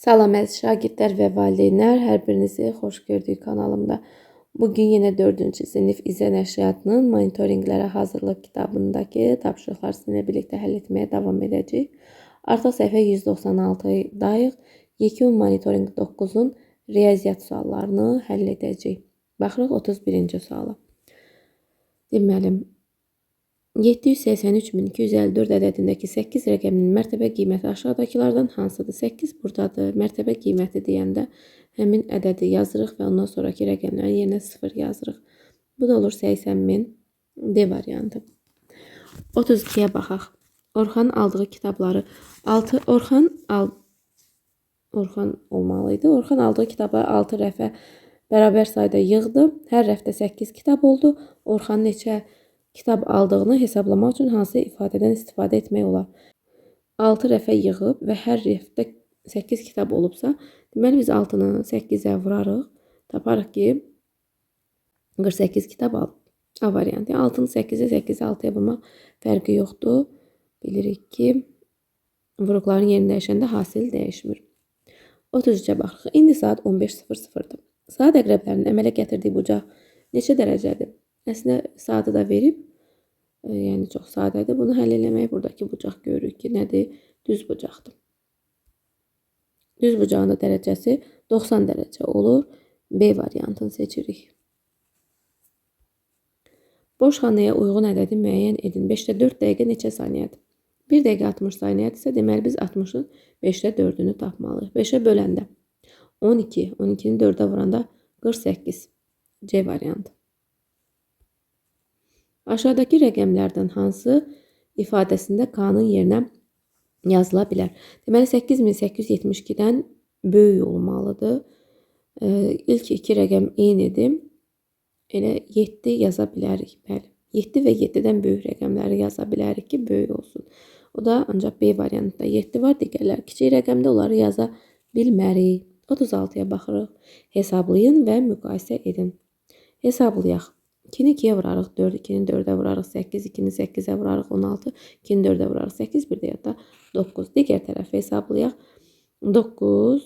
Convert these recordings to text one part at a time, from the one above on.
Salam əziz şagirdlər və valideynlər, hər birinizi xoş gördük kanalımda. Bugün yenə 4-cü sinif İzə nəşriyyatının monitorinqlərə hazırlıq kitabındakı tapşırıqları sizinlə birlikdə həll etməyə davam edəcəyik. Artıq səhifə 196-dayıq. Yekun monitorinq 9-un riyaziyyat suallarını həll edəcəyik. Baxırıq 31-ci suala. Deməli, 783.254 ədədindəki 8 rəqəminin mərtəbə qiyməti aşağıdakılardan hansıdır? 8 buradadır. Mərtəbə qiyməti deyəndə həmin ədədi yazırıq və ondan sonraki rəqəmlərin yerinə 0 yazırıq. Bu da olur 80.000 D variantı. 32-yə baxaq. Orxan aldığı kitabları 6 Orxan olmalı idi. Orxan aldığı kitabları 6 rəfə bərabər sayda yığdı. Hər rəfdə 8 kitab oldu. Orxan neçə kitab aldığını hesablamaq üçün hansı ifadədən istifadə etmək olar? 6 rəfə yığıb və hər rəfdə 8 kitab olubsa, deməli biz 6-nı 8-ə vurarıq. Taparıq ki, 48 kitab alıb. A variantı. Yəni 6-nı 8-ə, 8-i 6-ya vurmaq fərqi yoxdur. Bilirik ki, vuruqların yerini dəyişəndə hasil dəyişmir. 33-ə baxırıq. İndi saat 15:00-dır. Saat əqrəblərinin əmələ gətirdiyi bucaq neçə dərəcədir? Əslində saatı da verib, yəni çox sadədir. Bunu həll eləmək buradakı bucaq görürük ki, nədir? Düz bucaqdır. Düz bucağın da dərəcəsi 90 dərəcə olur. B variantını seçirik. Boş xanaya uyğun ədədi müəyyən edin. 5-də 4 dəqiqə neçə saniyədir? 1 dəqiqə 60 saniyədirsə, deməli biz 60-ın 5-də 4-ünü tapmalıyıq. 5-ə böləndə 12, 12-ni 4-ə vuranda 48. C variantı. Aşağıdakı rəqəmlərdən hansı ifadəsində K-nın yerinə yazıla bilər? Deməli 8872-dən böyük olmalıdır. İlk iki rəqəm eynidir. Elə 7 yaza bilərik. Bəli. 7 və 7-dən böyük rəqəmləri yaza bilərik ki, böyük olsun. O da ancaq B variantında 7 var. Digərlər kiçik rəqəmdə, onları yaza bilmərik. 36-ya baxırıq. Hesablayın və müqayisə edin. Hesablayaq. 2-ni 2-yə vurarıq 4, 2-ni 4-ə vurarıq 8, 2-ni 8-ə vurarıq 16, 2-ni 4-ə vurarıq 8, bir də yadda 9. Digər tərəfi hesablayaq. 9,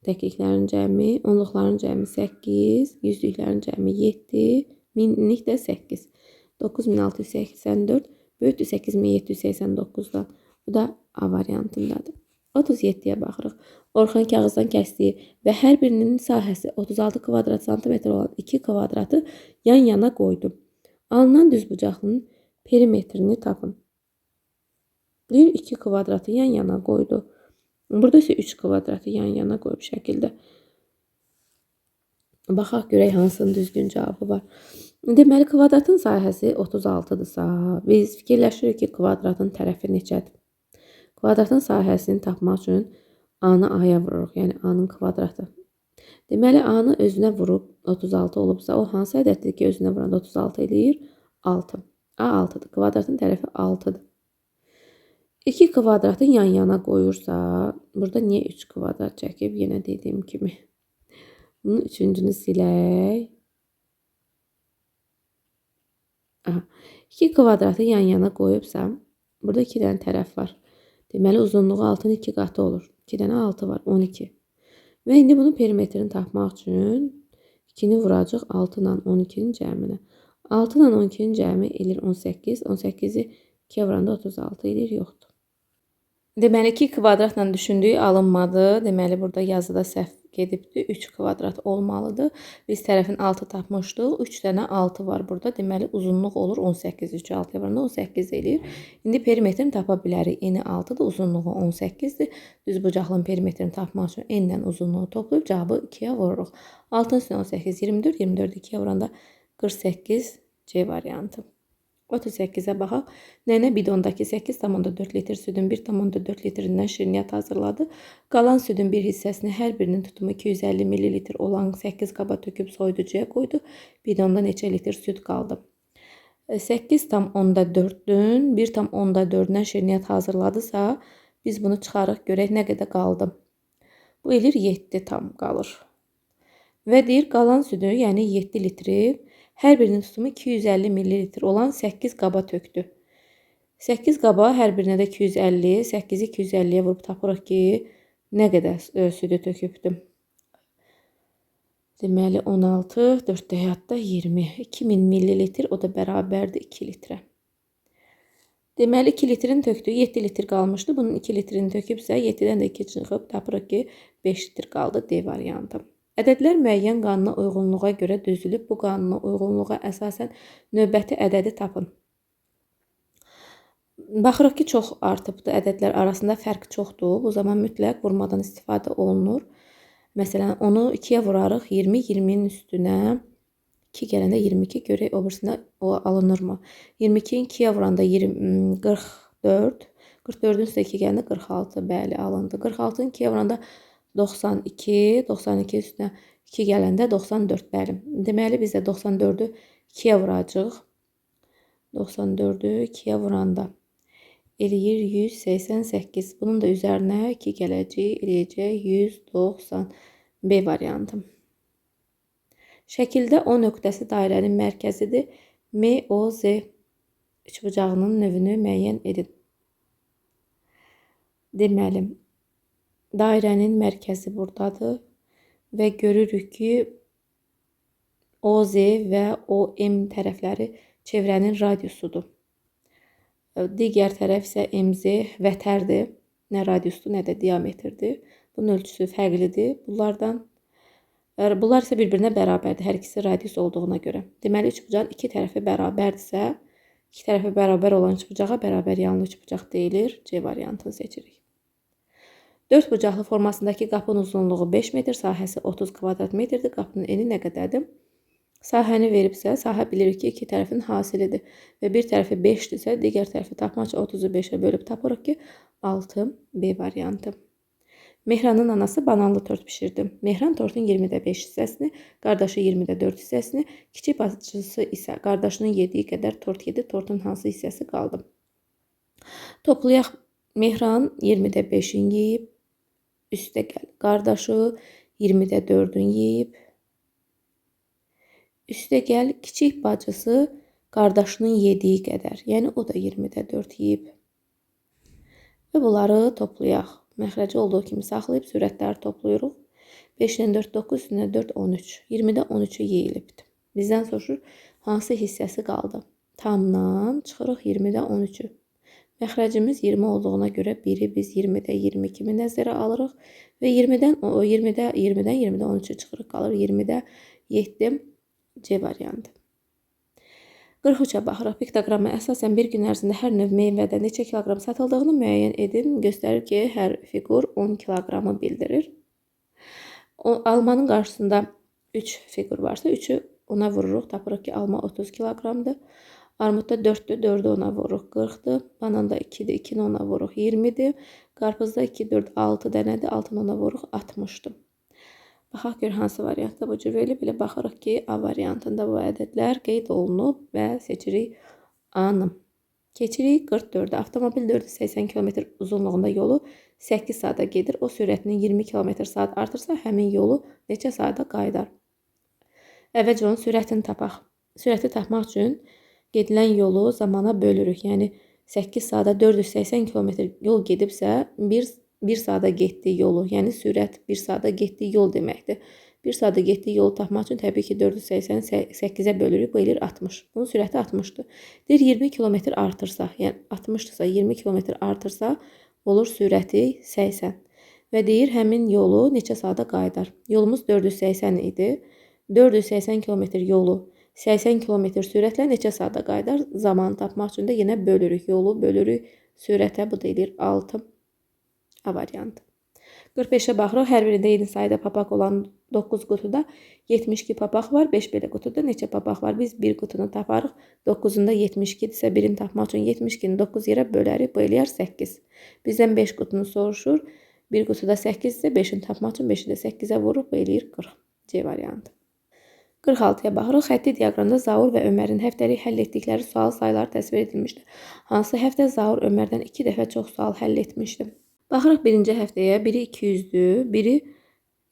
təkliklərin cəmi, onluqların cəmi 8, yüzlüklərin cəmi 7, minlik də 8. 9684 böyükdür 8789-dan. Bu da A variantındadır. 37-yə baxırıq. Orxan kağızdan kəsdiyi və hər birinin sahəsi 36 kvadrat santimetr olan 2 kvadratı yan yana qoydu. Alınan düzbucaqlının perimetrini tapın. Deyir 2 kvadratı yan yana qoydu. Burada isə 3 kvadratı yan yana qoyub şəkildə. Baxaq görək hansının düzgün cavabı var. Deməli kvadratın sahəsi 36-dırsa, biz fikirləşirik ki, kvadratın tərəfi neçədir? Kvadratın sahəsini tapmaq üçün A-nı A-ya vururuq, yəni A-nın kvadratı. Deməli, A-nı özünə vurub 36 olubsa, o hansı ədəddir ki, özünə vuranda 36 eləyir? 6. A 6-dır. Kvadratın tərəfi 6-dır. 2 kvadratı yan yana qoyursa, burada niyə 3 kvadrat çəkib? Yenə dediyim kimi. Bunun üçüncünü silək. Aha. 2 kvadratı yan yana qoyubsa, burada 2 dənə tərəf var. Deməli, uzunluğu 6-nın 2 qatı olur. 2 dənə 6 var, 12. Və indi bunun perimetrini tapmaq üçün 2-ni vuracaq 6 ilə 12-nin cəminə. 6 ilə 12-nin cəmi eləyir 18. 18-i 2-yə vuranda 36 eləyir, yoxdur. Deməli, 2 kvadratla düşündüyü alınmadı. Deməli, burada yazıda səhv gedibdir. 3 kvadrat olmalıdır. Biz tərəfin 6 tapmışdıq. 3 dənə 6 var burada. Deməli, uzunluq olur 18. 3 6-ya vuranda 18 eləyir. İndi perimetrini tapa bilərik. Eni 6-dır, uzunluğu 18-dir. Düzbucaqlının perimetrini tapmaq üçün n-dən uzunluğu toplayıb cavabı 2-yə vururuq. 6-nın üstünə 18, 24, 24 2-yə vuranda 48 C variantı. 38-ə baxaq. Nənə bidondakı 8,4 litr südün 1,4 litrindən şirniyyat hazırladı. Qalan südün bir hissəsini hər birinin tutumu 250 ml olan 8 qaba töküb soyuducuya qoydu. Bidonda neçə litr süd qaldı? 8,4-ün 1,4-dən şirniyyat hazırladısa, biz bunu çıxarıq görək nə qədər qaldı. Bu eləyir 7 tam qalır. Və deyir qalan südü, yəni 7 litri hər birinin tutumu 250 ml olan 8 qaba tökdü. 8 qaba hər birinə də 250, 8-i 250-yə vurub tapırıq ki, Nə qədər südü tökübdür? Deməli 16, 4 də yadda 20. 2000 millilitr, o da bərabərdir 2 litrə. Deməli 2 litrin tökdüyü 7 litr qalmışdı. Bunun 2 litrini tökübsə 7-dən də 2 çıxıb tapırıq ki 5 litr qaldı D variantı. Ədədlər müəyyən qanuna uyğunluğa görə düzülüb. Bu qanuna uyğunluğa əsasən növbəti ədədi tapın. Baxırıq ki, çox artıbdır. Ədədlər arasında fərq çoxdur. Bu zaman mütləq vurmadan istifadə olunur. Məsələn, onu 2-yə vurarıq. 20, 20-nin üstünə 2 gələndə 22. Görək o birisində o alınırmı? 22-ni 2-yə vuranda 44. 44-ün üstünə 2 gələndə 46. Bəli, alındı. 46-nı 2-yə vuranda 92. 92 üstünə 2 gələndə 94. Bəli. Deməli, biz də 94-ü 2-yə vuracağıq. 94-ü 2-yə vuranda eləyir 188. Bunun da üzərinə 2 gələcək, eləyəcək 190. B variantı. Şəkildə O nöqtəsi dairənin mərkəzidir. MOZ üçbucağının növünü müəyyən edin. Deməli, dairənin mərkəzi buradadır və görürük ki, OZ və OM tərəfləri çevrənin radiusudur. Digər tərəf isə MZ vətərdir. Nə radiusdur, nə də diametrdir. Bunun ölçüsü fərqlidir bunlardan. Bunlar isə bir-birinə bərabərdir. Hər ikisi radius olduğuna görə. Deməli, üçbucağın iki tərəfi bərabərdirsə, iki tərəfi bərabər olan üçbucağa bərabər yanlı üçbucaq deyilir. C variantını seçirik. Dörd bucaqlı formasındakı qapının uzunluğu 5 metr, sahəsi 30 kvadrat metrdir. Qapının eni nə qədərdir? Sahəni veribsə, sahə bilirik ki, iki tərəfin hasilidir. Və bir tərəfi 5-dirsə, digər tərəfi tapmaq üçün 30-u 5-ə bölüb tapırıq ki, 6 B variantı. Mehranın anası bananlı tort bişirdi. Mehran tortun 20-də 5 hissəsini, qardaşı 20-də 4 hissəsini, kiçik bacısı isə qardaşının yediyi qədər tort yedi. Tortun hansı hissəsi qaldı? Toplayaq. Mehran 20-də 5-in yeyib, üstə gəl. Qardaşı 20-də 4-ün yeyib. Üstə gəl, kiçik bacısı qardaşının yediyi qədər. Yəni o da 20-də 4 yeyib. Və bunları toplayaq. Məxrəci olduğu kimi saxlayıb sürətləri toplayırıq. 5 ilə 4, 9, üstünə 4, 13. 20-də 13-ü yeyilibdir. Bizdən soruşur, hansı hissəsi qaldı? Tamdan çıxırıq 20-də 13-ü. Məxrəcimiz 20 olduğuna görə biri biz 20-də 20 kimi nəzərə alırıq. Və 20-dən 20-də 13-ü çıxırıq, qalır 20-də 7. C variantı. 43-ə baxırıq. Piktoqrama əsasən bir gün ərzində hər növ meyvədən neçə kiloqram satıldığını müəyyən edin. Göstərir ki, hər fiqur 10 kiloqramı bildirir. O, almanın qarşısında 3 fiqur varsa, 3-ü ona vururuq. Tapırıq ki, alma 30 kiloqramdır. Armudda 4-dür, 4-ü ona vururuq, 40-dır. Bananda 2-dir, 2-ni ona vururuq, 20-dir. Qarpızda 2, 4, 6 dənədir, 6-nı ona vururuq, 60-dır. Baxaq gör hansı variantda bu cür verilib. Belə baxırıq ki, A variantında bu ədədlər qeyd olunub və seçirik A-nı. Keçirik 44-ə. Avtomobil 480 km uzunluğunda yolu 8 saata gedir. O sürətini 20 km saat artırsa, həmin yolu neçə saata qayıdar? Əvvəlcə onun sürətini tapaq. Sürəti tapmaq üçün gedilən yolu zamana bölürük. Yəni 8 saata 480 km yol gedibsə, 1 saata getdiyi yolu, yəni sürət 1 saata getdiyi yol deməkdir. 1 saata getdiyi yolu tapmaq üçün təbii ki, 480-i 8-ə bölürük, bu eləyir 60. Bunun sürəti 60-dır. Deyir 20 km artırsa, yəni 60-dırsa 20 km artırsa, olur sürəti 80. Və deyir həmin yolu neçə saata qayıdar? Yolumuz 480 idi. 480 km yolu 80 km sürətlə neçə saata qayıdar? Zamanı tapmaq üçün də yenə bölürük. Yolu bölürük sürətə, bu da eləyir 6. A variantı. 45-ə baxırıq. Hər birində eyni sayda papaq olan 9 qutuda 72 papaq var. 5 belə qutuda neçə papaq var? Biz bir qutunu taparıq. 9-unda 72-dirsə birini tapmaq üçün 72-ni 9 yerə bölərik. Bu eləyər 8. Bizdən 5 qutunu soruşur. Bir qutuda 8-dirsə 5-ini tapmaq üçün 5-i də 8-ə vururuq. Bu eləyir 40. C variantı. 46-ya baxırıq. Xətti diaqramda Zaur və Ömərin həftəlik həll etdikləri sual sayları təsvir edilmişdir. Hansı həftə Zaur Ömərdən 2 dəfə çox sual həll etmişdi? Baxırıq birinci həftəyə. Biri 200-dür, biri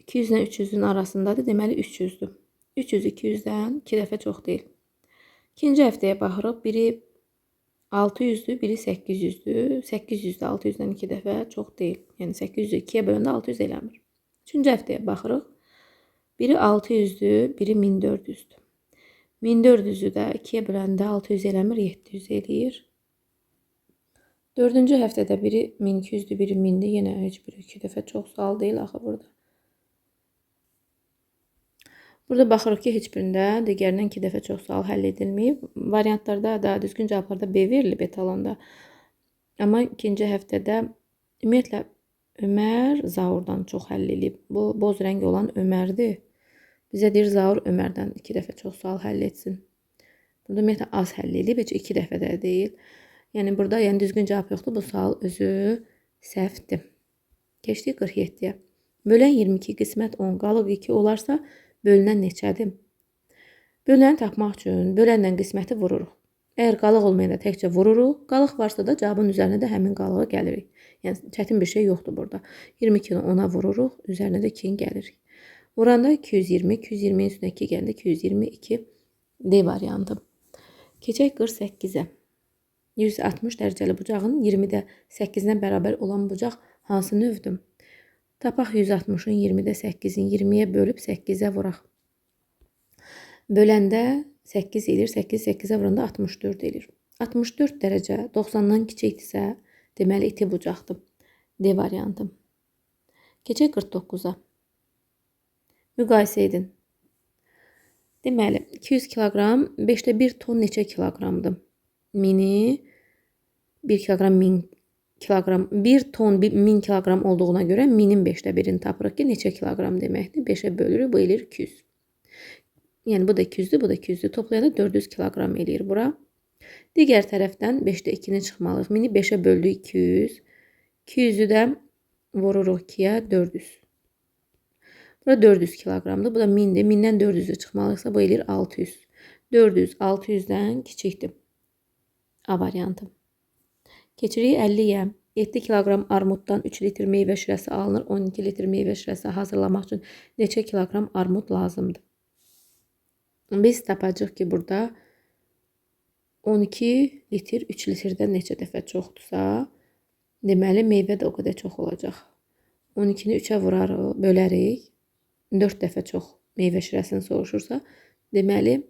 200 ilə 300-ün arasındadır. Deməli 300-dür. 300 200-dən 2 dəfə çox deyil. İkinci həftəyə baxırıq. Biri 600-dür, biri 800-dür. 800-də 600-dən 2 dəfə çox deyil. Yəni 800-ü 2-yə böləndə 600 eləmir. Üçüncü həftəyə baxırıq. Biri 600-dür, biri 1400-dür. 1400-ü də 2-yə böləndə 600 eləmir, 700 eləyir. Dördüncü həftədə biri 1200-dür, biri 1000-dir. Yenə heç biri 2 dəfə çox sual deyil axı burada. Burada baxırıq ki, heç birində digərindən 2 dəfə çox sual həll edilməyib. Variantlarda da düzgün cavablarda B verilib etalonda. Amma ikinci həftədə ümumiyyətlə Ömər Zaurdan çox həll edib. Bu boz rəng olan Ömərdir. Bizə deyir Zaur Ömərdən 2 dəfə çox sual həll etsin. Burada ümumiyyətlə az həll edib, heç 2 dəfə də deyil. Yəni burada yəni düzgün cavab yoxdur. Bu sual özü səhvdir. Keçdik 47-yə. Bölən 22, qismət 10, qalıq 2 olarsa bölünən neçədir? Bölünəni tapmaq üçün bölənlə qisməti vururuq. Əgər qalıq olmayanda təkcə vururuq, qalıq varsa da cavabın üzərinə də həmin qalığa gəlirik. Yəni çətin bir şey yoxdur burada. 22-ni 10-a vururuq, üzərinə də 2-ni gəlirik. Vuranda 220, 220-nin üstünə 2 gələndə 222 D variantı. Keçək 48-ə. 160 dərəcəli bucağın 20-də 8-nə bərabər olan bucaq hansı növdür? Tapaq 160-ın 20-də 8-in 20-yə bölüb 8-ə vuraq. Böləndə 8 eləyir, 8 8-ə vuranda 64 eləyir. 64 dərəcə 90-dan kiçikdirsə, deməli iti bucaqdır. D variantı. Keçək 49-a. Müqayisə edin. Deməli, 200 kiloqram 5-də 1 ton neçə kiloqramdır? 1000-i 1 kiloqram 1000 kiloqram 1 ton 1000 kiloqram olduğuna görə 1000-in 5-də 1-ini tapırıq ki, neçə kiloqram deməkdir? 5-ə bölürük, bu eləyir 200. Yəni bu da 200-dür, bu da 200-dür. Toplayanda 400 kiloqram eləyir bura. Digər tərəfdən 5-də 2-ni çıxmalıyıq. 1000-i 5-ə böldük 200. 200-ü də vururuq 2-yə 400. Bura 400 kiloqramdır. Bu da 1000-dir. 1000-dən 400-ü çıxmalıyıqsa bu eləyir 600. 400 600-dən kiçikdir. A variantı. Keçirik 50-yə. 7 kiloqram armuddan 3 litr meyvə şirəsi alınır. 12 litr meyvə şirəsi hazırlamaq üçün neçə kiloqram armud lazımdır? Biz tapacağıq ki, burada 12 litr 3 litrdən neçə dəfə çoxdursa, deməli meyvə də o qədər çox olacaq. 12-ni 3-ə vurarıq, bölərik. 4 dəfə çox meyvə şirəsini soruşursa, deməli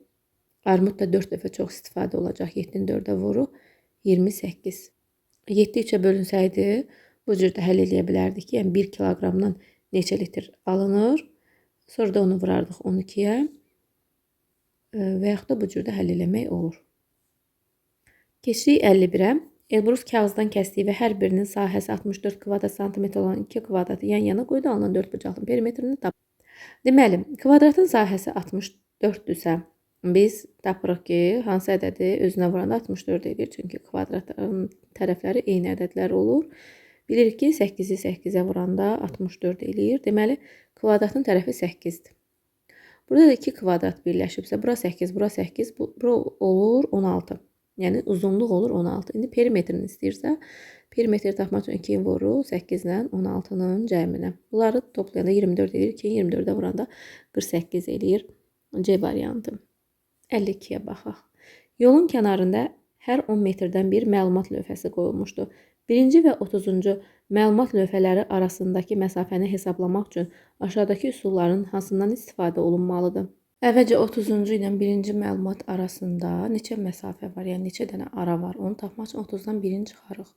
armud da 4 dəfə çox istifadə olacaq. 7-ni 4-ə vururuq, 28. 7 3-ə bölünsəydi, bu cür də həll eləyə bilərdik ki, yəni 1 kiloqramdan neçə litr alınır. Sonra da onu vurardıq 12-yə. Və yaxud da bu cür də həll eləmək olur. Keçirik 51-ə. Elbrus kağızdan kəsdiyi və hər birinin sahəsi 64 kvadrat santimetr olan 2 kvadratı yan yana qoydu, alınan 4 bucaqlının perimetrini tap. Deməli, kvadratın sahəsi 64-dürsə, biz tapırıq ki, hansı ədədi özünə vuranda 64 edir. Çünki kvadratın tərəfləri eyni ədədlər olur. Bilirik ki, 8-i 8-ə vuranda 64 eləyir. Deməli, kvadratın tərəfi 8-dir. Burada da 2 kvadrat birləşibsə, bura 8, bura 8, bura olur 16. Yəni uzunluq olur 16. İndi perimetrini istəyirsə, perimetri tapmaq üçün 2-ni vururuq 8 ilə 16-nın cəminə. Bunları toplayanda 24 eləyir. 2-ni 24-ə vuranda 48 eləyir. C variantı. 52-yə baxaq. Yolun kənarında hər 10 metrdən bir məlumat lövhəsi qoyulmuşdu. Birinci və 30-cu məlumat lövhələri arasındakı məsafəni hesablamaq üçün aşağıdakı üsulların hansından istifadə olunmalıdır? Əvvəlcə 30-cu ilə birinci məlumat arasında neçə məsafə var, yəni neçə dənə ara var, onu tapmaq üçün 30-dan birini çıxarıq.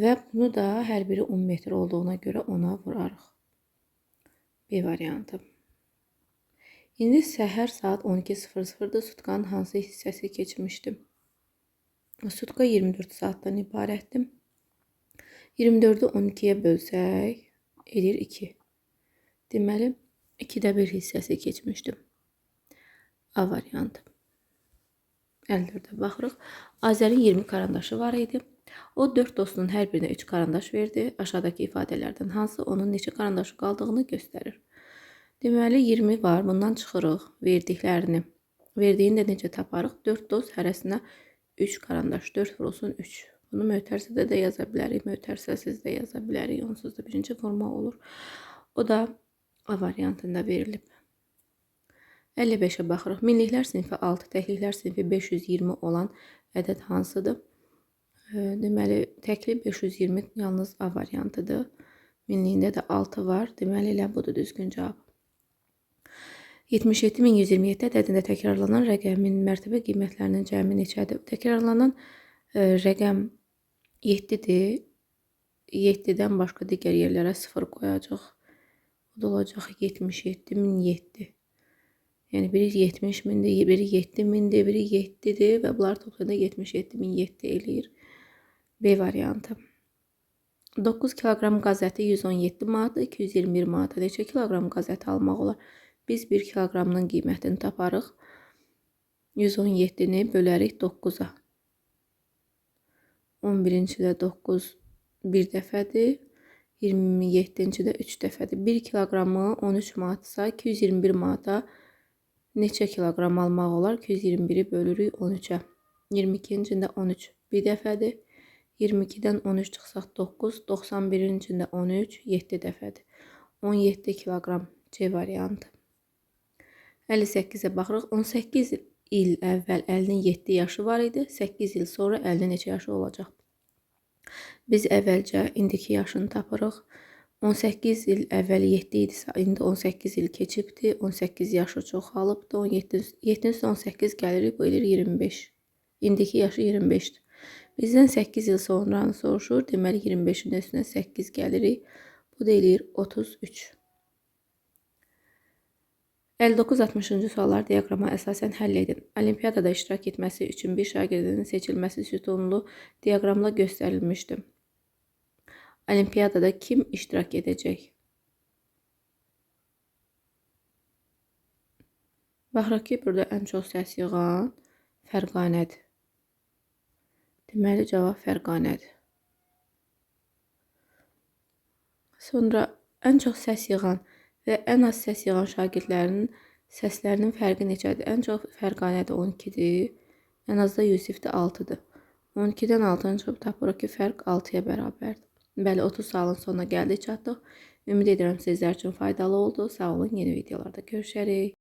Və bunu da hər biri 10 metr olduğuna görə 10-a vurarıq. B variantı. İndi səhər saat 12:00-da sutkanın hansı hissəsi keçmişdi? Sutka 24 saatdan ibarətdir. 24-ü 12-yə bölsək, edir 2. Deməli, 2-də 1 hissəsi keçmişdi. A variantı. 54-ə baxırıq. Azərin 20 karandaşı var idi. O 4 dostunun hər birinə 3 karandaş verdi. Aşağıdakı ifadələrdən hansı onun neçə karandaşı qaldığını göstərir. Deməli, 20 var. Bundan çıxırıq verdiklərini. Verdiyini də necə taparıq? 4 dost hərəsinə 3 karandaş. 4 vurulsun 3. Bunu mötərizədə də yaza bilərik, mötərizəsiz də yaza bilərik. Onsuz da birinci vurma olur. O da A variantında verilib. 55-ə baxırıq. Minliklər sinfi 6, təkliklər sinfi 520 olan ədəd hansıdır? Deməli, təkli 520 yalnız A variantıdır. Minliyində də 6 var. Deməli, elə budur düzgün cavab. 77127 ədədində təkrarlanan rəqəmin mərtəbə qiymətlərinin cəmi neçədir? Təkrarlanan rəqəm 7-dir. 7-dən başqa digər yerlərə 0 qoyacaq. Bu da olacaq 77007. Yəni biri 70 mindir, biri 7 mindir, biri 7-dir və bunlar toplayanda 77007 eləyir. B variantı. 9 kiloqram qaz əti 117 manatdır, 221 manata neçə kiloqram qaz əti almaq olar? Biz 1 kiloqramının qiymətini taparıq. 117-ni bölərik 9-a. 11-ci də 9 bir dəfədir. 27-ci də 3 dəfədir. 1 kiloqramı 13 manatsa 221 manata neçə kiloqram almaq olar? 221-i bölürük 13-ə. 22-ci də 13 bir dəfədir. 22-dən 13 çıxsaq 9, 91-in içində 13, 7 dəfədir. 17 kiloqram C variantı. 58-ə baxırıq. 18 il əvvəl Əlinin 7 yaşı var idi. 8 il sonra Əlinin neçə yaşı olacaq? Biz əvvəlcə indiki yaşını tapırıq. 18 il əvvəl 7 idisə, indi 18 il keçibdir. 18 yaşı çoxalıbdır. 17, 7-nin 18 gəlirik, bu eləyir 25. İndiki yaşı 25-dir. Bizdən 8 il sonranı soruşur. Deməli 25-in üstünə 8 gəlirik. Bu da eləyir 33. 59-60-cı suallar diaqrama əsasən həll edin. Olimpiyadada iştirak etməsi üçün bir şagirdin seçilməsi sütunlu diaqramla göstərilmişdir. Olimpiyadada kim iştirak edəcək? Baxırıq ki, burada ən çox səs yığan Fərqanədir. Deməli, cavab Fərqanədir. Sonra ən çox səs yığan və ən az səs yığan şagirdlərin səslərinin fərqi neçədir? Ən çox Fərqanədir 12-dir. Ən az da Yusifdir 6-dır. 12-dən 6-nı çıxıb tapırıq ki, fərq 6-ya bərabərdir. Bəli, 30 sualın sonuna gəldik, çatdıq. Ümid edirəm sizlər üçün faydalı oldu. Sağ olun, yeni videolarda görüşərik.